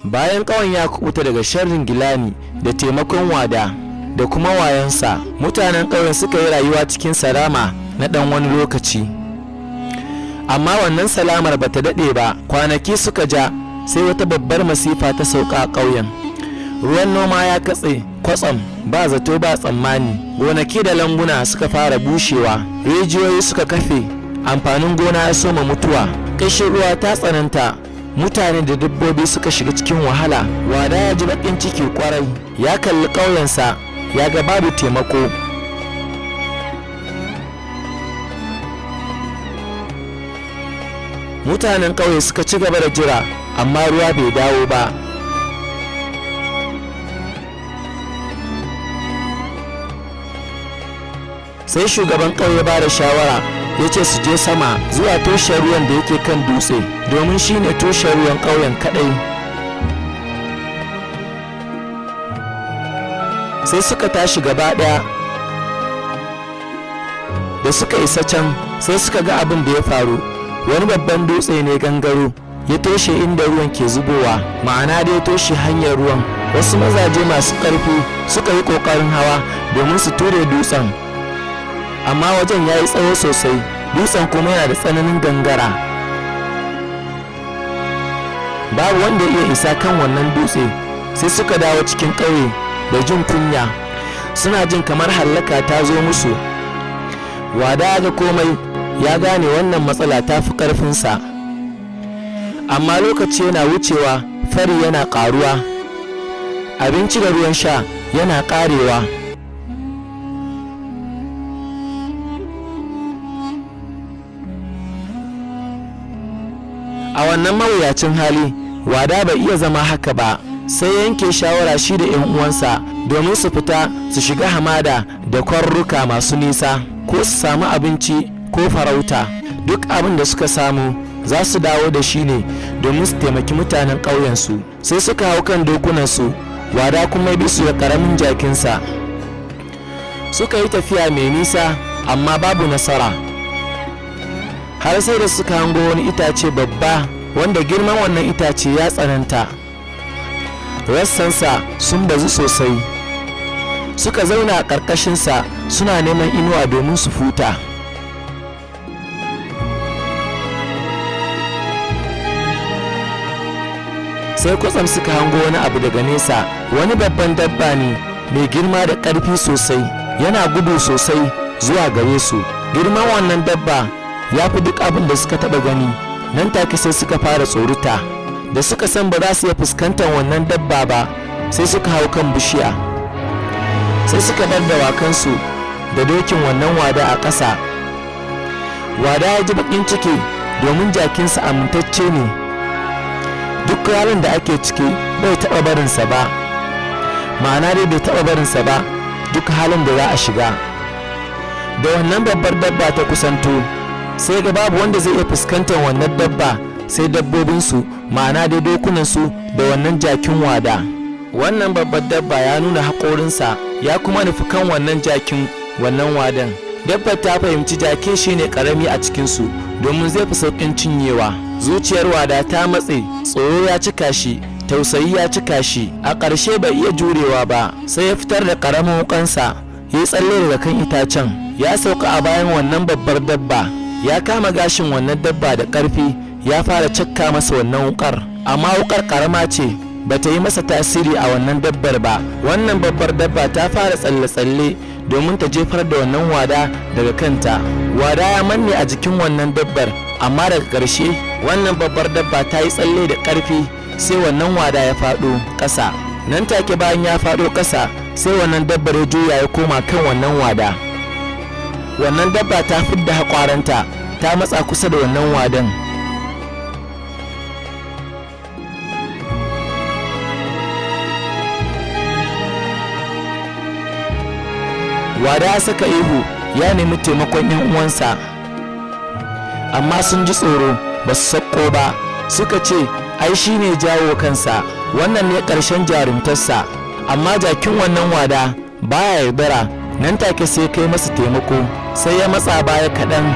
Bayan ƙauyen ya kubuta daga sharrin Gilani da taimakon Wada da kuma wayonsa, mutanen ƙauyen suka yi rayuwa cikin salama na ɗan wani lokaci. Amma wannan salamar ba ta daɗe ba, kwanaki suka ja sai wata babbar masifa ta sauka a ƙauyen. Ruwan noma ya katse kwatsam ba zato ba tsammani, gonaki da lambuna suka fara bushewa, rijiyoyi suka kafe, amfanin gona ya soma mutuwa, ƙishin ruwa ta tsananta. Mutane da dabbobi suka shiga cikin wahala. Wada ya ji baƙin ciki kwarai, ya kalli ƙauyensa ya ga babu taimako. Mutanen ƙauye suka ci gaba da jira, amma ruwa bai dawo ba. Sai shugaban ƙauye ba da shawara, ya ce su je sama zuwa tushen ruwan da yake kan dutse, domin shi ne tushen ruwan ƙauyen kaɗai. Sai suka tashi gaba ɗaya. Da suka isa can, sai suka ga abin da ya faru. Wani babban dutse ne gangaro ya toshe inda ruwan ke zubowa, ma'ana da ya toshe hanyar ruwan. Wasu mazaje masu ƙarfi suka yi ƙoƙarin hawa domin su ture dutsen, amma wajen ya yi tsawo sosai, dutsen kuma yana da tsananin gangara. Babu wanda ya iya isa kan wannan dutse. Sai suka dawo cikin ƙauye da jin kunya, suna jin kamar hallaka ta zo musu. Wada ya ga komai, ya gane wannan matsala ta fi ƙarfinsa. Amma lokaci yana wucewa, fari yana ƙaruwa, abinci da ruwan sha yana ƙarewa. A wannan mawuyacin hali, Wada bai iya zama haka ba, sai yanke shawara shi da 'yan uwansa domin su fita su shiga hamada da kwarruka masu nisa, ko su samu abinci ko farauta. Duk abin da suka samu za su dawo da shi ne domin su taimaki mutanen ƙauyensu. Sai suka hau kan dokunansu, Wada kuma bi su da ƙaramin jakinsa. Suka yi tafiya mai nisa, amma babu nasara, har sai da suka hango wani itace babba wanda girman wannan itace ya tsananta, rassansa sun bazu sosai. Suka zauna a ƙarƙashinsa suna neman inuwa domin su futa. Sai kwatsam suka hango wani abu daga nesa. Wani babban dabba ne mai girma da ƙarfi sosai, yana gudu sosai zuwa gare su. Girman wannan dabba ya fi duk abin da suka taɓa gani. Nan take sai suka fara tsorita. Da suka san ba za su iya fuskantar wannan dabba ba, sai suka hau kan bishiya. Sai suka bar dawakansu da dokin wannan Wada a ƙasa. Wada ya ji baƙin ciki domin jakinsa amintacce ne, duk halin da ake ciki bai taɓa barinsa ba, ma'ana dai bai taɓa barinsa ba duk halin da za a shiga. Da wannan babbar dabba ta kusanto, sai ga babu wanda zai iya fuskantar wannan dabba sai dabbobinsu, ma'ana dai dokunansu da wannan jakin Wada. Wannan babbar dabba ya nuna haƙorinsa, ya kuma nufi kan wannan jakin wannan wadan. Dabbar ta fahimci jakin shine ƙarami a cikinsu, domin zai fi sauƙin cinyewa. Zuciyar Wada ta matse, tsoro ya cika shi, tausayi ya cika shi. A ƙarshe bai iya jurewa ba, sai ya fitar da ƙaramin wukansa, ya yi tsalle daga kan itacen, ya sauka a bayan wannan babbar dabba, ya kama gashin wannan dabba da ƙarfi, ya fara cakka masa wannan wukar. Amma wukar ƙarama ce, ba ta yi masa tasiri a wannan dabbar ba. Wannan babbar dabba ta fara tsalle-tsalle domin ta jefar da wannan Wada daga kanta. Wada ya manne a jikin wannan dabbar, amma daga ƙarshe wannan babbar dabba ta yi tsalle da ƙarfi, sai wannan Wada ya faɗo ƙasa. Nan take bayan ya faɗo ƙasa, sai wannan dabbar ya juya ya koma kan wannan Wada. Wannan dabba ta fidda haƙwaranta, ta matsa kusa da wannan wadan. Wada ya saka ihu, ya nemi taimakon 'yan uwansa, amma sun ji tsoro, ba su sauko ba. Suka ce ai shi ne jawo kansa, wannan ne ƙarshen jarumtarsa. Amma jakin wannan Wada baya yaudara. Nan take sai kai masa taimako, sai ya matsa baya kaɗan,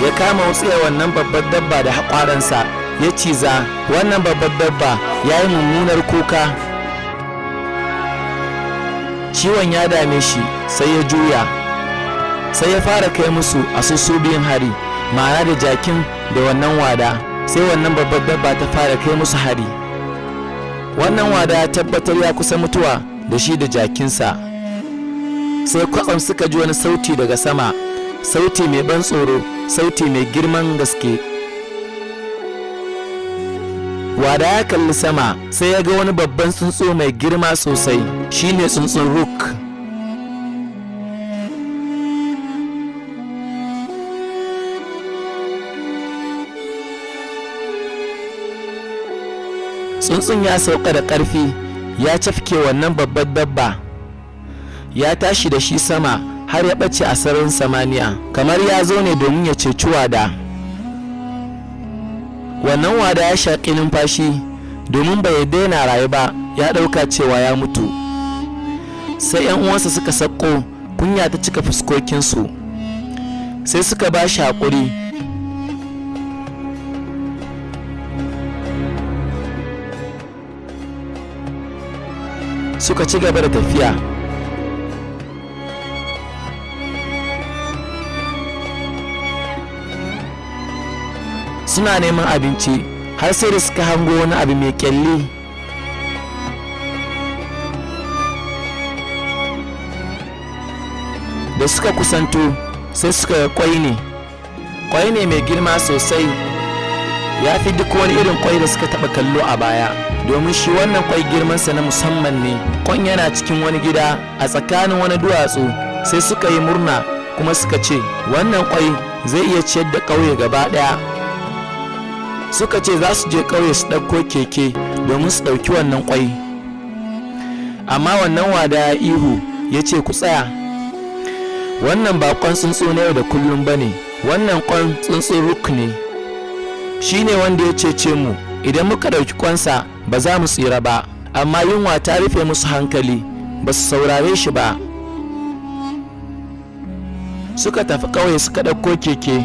ya kama wutsiyar wannan babbar dabba da haƙwaransa, ya ciza. Wannan babbar dabba ya yi mummunar kuka. Ciwon ya dame shi, sai ya juya, sai ya fara kai musu a su biyun hari, ma'ana da jakin da wannan wada. Sai wannan babbar dabba ta fara kai musu hari. Wannan wada ya tabbatar ya kusa mutuwa da shi da jakinsa. Sai kwatsam suka ji wani sauti daga sama, sauti mai ban tsoro, sauti mai girman gaske. Wada ya kalli sama, sai ya ga wani babban tsuntsu mai girma sosai, shine tsuntsun Rook. Tsuntsun ya sauka da ƙarfi, ya cafke wannan babbar dabba, ya tashi da shi sama har ya ɓace a sararin samaniya, kamar ya zo ne domin ya ceci wada. Wannan wada ya shaƙi numfashi domin bai daina rayu ba, ya ɗauka cewa ya mutu. Sai 'yan uwansa suka sauko, kunya ta cika fuskokinsu, sai suka ba shi haƙuri. Suka ci gaba da tafiya. Suna neman abinci har sai da suka hango wani abu mai kyalli. Da suka kusanto, sai suka ga kwai ne, kwai ne mai girma sosai, ya fi duk wani irin kwai da suka taɓa kallo a baya, domin shi wannan kwai girmansa na musamman ne. Kwan yana cikin wani gida a tsakanin wani duwatsu. Sai suka yi murna kuma suka ce wannan kwai zai iya ciyar da ƙauye gaba ɗaya. Suka ce za su je ƙauye su ɗauko keke domin su ɗauki wannan kwai. Amma wannan wada ya ihu ya ce, "Ku tsaya! Wannan ba kwan tsuntsu na yau da kullum ba ne. Wannan kwan tsuntsun Rook ne, shi ne wanda ya cece mu. Idan muka ɗauki kwansa, ba za mu tsira ba." Amma yunwa ta rufe musu hankali, ba su saurare shi ba. Suka tafi ƙauye suka ɗauko keke.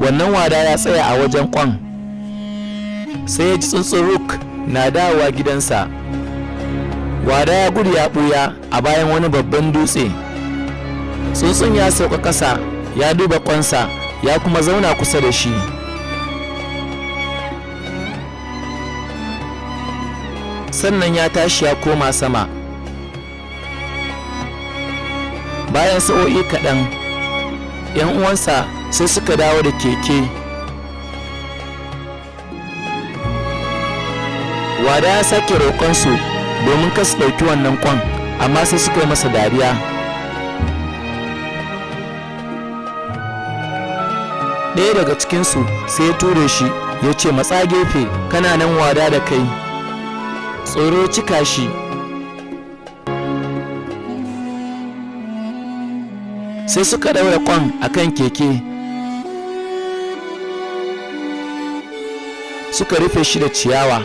Wannan wada ya tsaya a wajen kwan, sai ya ji tsuntsun Rook na dawowa gidansa. Wada ya gudu ya ɓuya a bayan wani babban dutse. Tsuntsun ya sauka ƙasa, ya duba kwansa, ya kuma zauna kusa da shi. Sannan ya tashi ya koma sama. Bayan sa'o'i kaɗan, 'yan uwansa sai suka dawo da keke. Wada ya sake roƙonsu domin kar su ɗauki wannan kwan, amma sai suka yi masa dariya. Ɗaya daga cikinsu sai ya ture shi ya ce, "Matsa gefe, kana nan wada da kai." Tsoro cika shi. Sai suka ɗaura kwan a kan keke, suka rufe shi da ciyawa.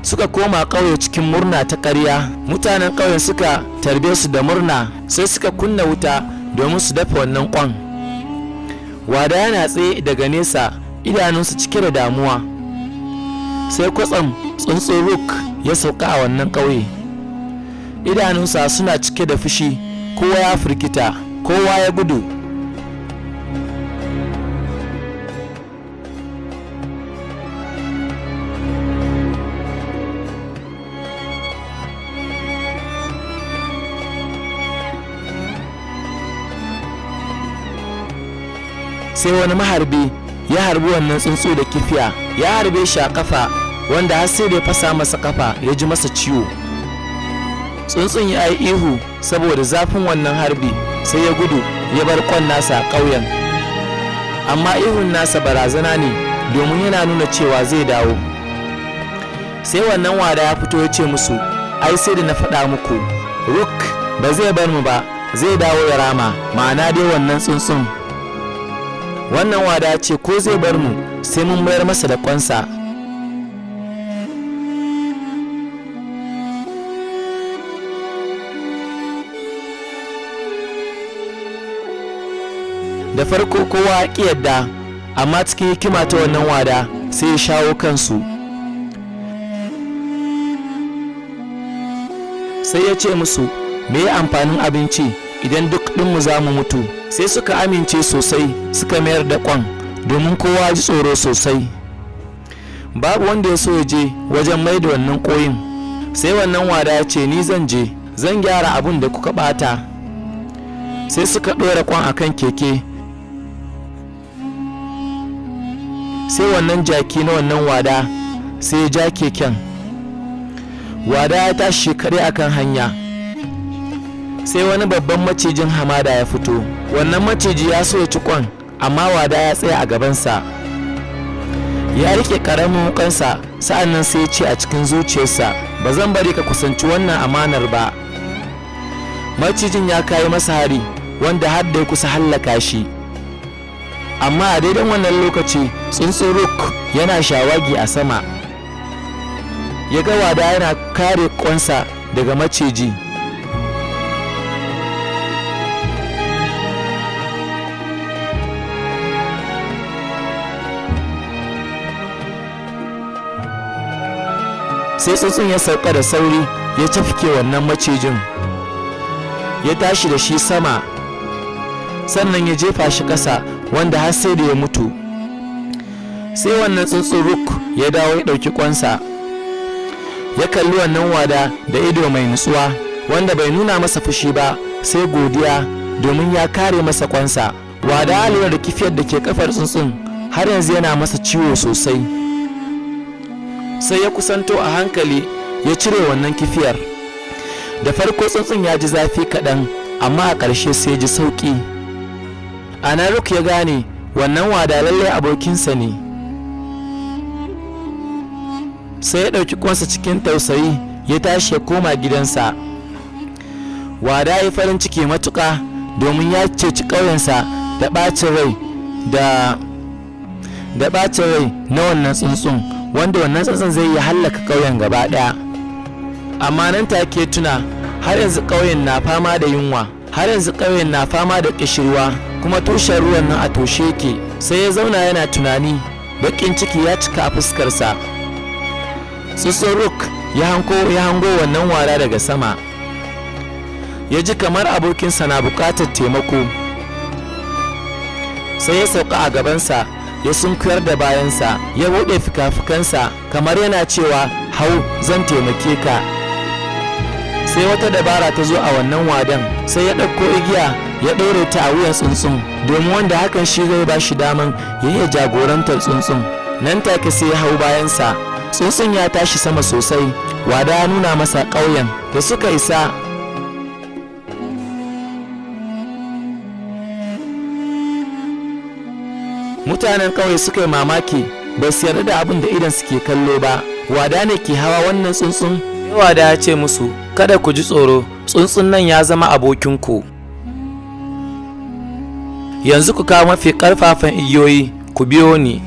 Suka koma ƙauye cikin murna ta ƙarya. Mutanen ƙauyen suka tarbe su da murna, sai suka kunna wuta domin su dafa wannan kwan. Wada yana tsaye daga nesa, idanunsa cike da damuwa. Sai kwatsam tsuntsun Rook ya sauka a wannan ƙauye, idanunsa suna cike da fushi. Kowa ya firgita, kowa ya gudu. Sai wani maharbi ya harbi wannan tsuntsu da kifiya, ya harbe shi a kafa, wanda har sai da ya fasa masa kafa, ya ji masa ciwo. Tsuntsun ya yi ihu saboda zafin wannan harbi, sai ya gudu ya bar kwan nasa a ƙauyen. Amma ihun nasa barazana ne, domin yana nuna cewa zai dawo. Sai wannan wada ya fito ya ce musu, "Ai sai da na faɗa muku, Rook ba zai bar mu ba, zai dawo ya rama." Ma'ana dai wannan tsuntsun. Wannan wada ce ko zai bar mu, sai mun mayar masa da kwansa. Da farko kowa ya ƙi yadda, amma cikin hikima ta wannan wada sai ya shawo kansu. Sai ya ce musu, me ya amfanin abinci idan duk ɗinmu za mu mutu? Sai suka amince sosai, suka mayar da kwan, domin kowa ji tsoro sosai. Babu wanda ya so ya je wajen mai da wannan koyin. Sai wannan wada ya ce, ni zan je, zan gyara abun da kuka bata. Sai suka ɗora kwan akan keke. Sai wannan jaki na wannan wada sai ya ja keken. Wada ya tashi kaɗai akan hanya. Sai wani babban macijin hamada ya fito. Wannan maciji ya so ya ci kwan, amma wada ya tsaya a gabansa, ya rike ƙaramin wukansa. Sa'annan sai ya ce a cikin zuciyarsa, ba zan bari ka kusanci wannan amanar ba. Macijin ya kayi masa hari wanda har da ya kusa hallaka shi. Amma a daidai wannan lokaci tsuntsun Rook yana shawagi a sama, ya ga wada yana kare kwansa daga maciji. Sai tsuntsun ya sauka da sauri, ya cafke wannan macijin, ya tashi da shi sama, sannan ya jefa shi ƙasa, wanda har sai da ya mutu. Sai wannan tsuntsun Rook ya dawo ya ɗauki kwansa, ya kalli wannan wada da ido mai nutsuwa, wanda bai nuna masa fushi ba sai godiya domin ya kare masa kwansa. Wada ya lura da kifiyar da ke kafar tsuntsun har yanzu yana masa ciwo sosai. Sai ya kusanto a hankali ya cire wannan kifiyar. Da farko tsuntsun ya ji zafi kaɗan, amma a ƙarshe sai ya ji sauƙi. A nan Rook ya gane wannan wada lallai abokinsa ne. Sai ya ɗauki kwansa cikin tausayi, ya tashi ya koma gidansa. Wada ya farin ciki matuƙa domin ya ceci ƙauyensa da ɓacin rai da ɓacin rai na wannan tsuntsun, wanda wannan tsuntsun zai iya hallaka ƙauyen gaba ɗaya. Amma nan take tuna har yanzu ƙauyen na fama da yunwa, har yanzu ƙauyen na fama da ƙishirwa, kuma tushen ruwan nan a toshe yake. Sai ya zauna yana tunani, baƙin ciki ya cika a fuskarsa. Tsuntsun Rook ya hango wannan wara daga sama. Ya ji kamar abokinsa na buƙatar taimako. Sai ya sauka a gabansa, ya sunkuyar da bayansa, ya buɗe fika-fikansa kamar yana cewa, hau, zan taimake ka. Sai wata dabara ta zo a wannan wadan. Sai ya ɗauko igiya ya ɗaure ta a wuyan tsuntsun, domin wanda hakan shi zai ba shi daman ya iya jagorantar tsuntsun. Nan take sai ya hau bayansa. Tsuntsun ya tashi sama sosai. Wada ya nuna masa ƙauyen da suka isa. Mutanen ƙauye suka yi mamaki, ba su yarda da abin da idan suke kallo ba. Wada ne ke hawa wannan tsuntsun? Wada ya ce musu, kada ku ji tsoro, tsuntsun nan ya zama abokinku. Yanzu ku kawo mafi ƙarfafan igiyoyi, ku biyo ni.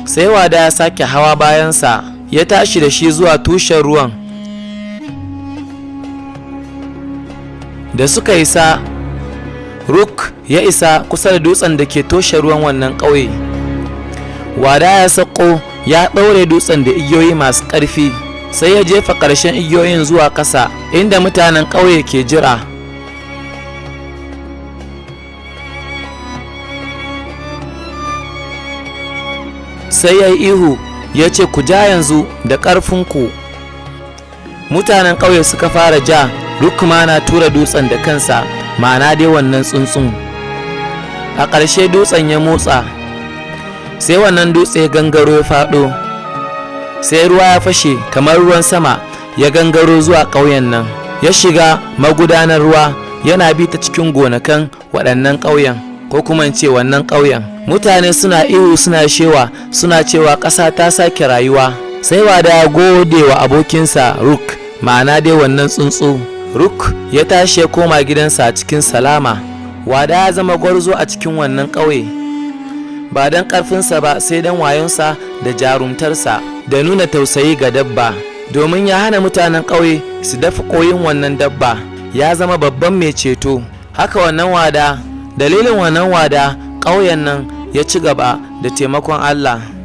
Sai wada ya sake hawa bayansa, ya tashi da shi zuwa tushen ruwan. Da suka isa, Rook ya isa kusa da dutsen da ke toshe ruwan wannan ƙauye. Wada ya sako ya ɗaure dutsen da igiyoyi masu ƙarfi, sai ya jefa ƙarshen igiyoyin zuwa ƙasa inda mutanen ƙauye ke jira. Sai ya yi ihu ya ce, ku ja yanzu da ƙarfinku. Mutanen ƙauye suka fara ja. Rook ma na tura dutsen da kansa, ma'ana dai wannan tsuntsun. A ƙarshe dutsen ya motsa, sai wannan dutse ya gangaro ya faɗo. Sai ruwa ya fashe kamar ruwan sama, ya gangaro zuwa ƙauyen nan, ya shiga magudanar ruwa, yana bi ta cikin gonakan waɗannan ƙauyen, ko kuma in ce wannan ƙauyen. Mutane suna ihu, suna shewa, suna cewa ƙasa ta sake rayuwa. Sai wada ya gode wa abokinsa Rook, ma'ana dai wannan tsuntsu. Rook ya tashi ya koma gidansa a cikin salama. Wada ya zama gwarzo a cikin wannan ƙauye, ba don ƙarfinsa ba, sai don wayonsa da jarumtarsa. da nuna tausayi ga dabba, domin ya hana mutanen ƙauye su dafa ƙoyin wannan dabba. Ya zama babban mai ceto. Haka wannan wada, dalilin wannan wada, ƙauyen nan ya ci gaba da taimakon Allah.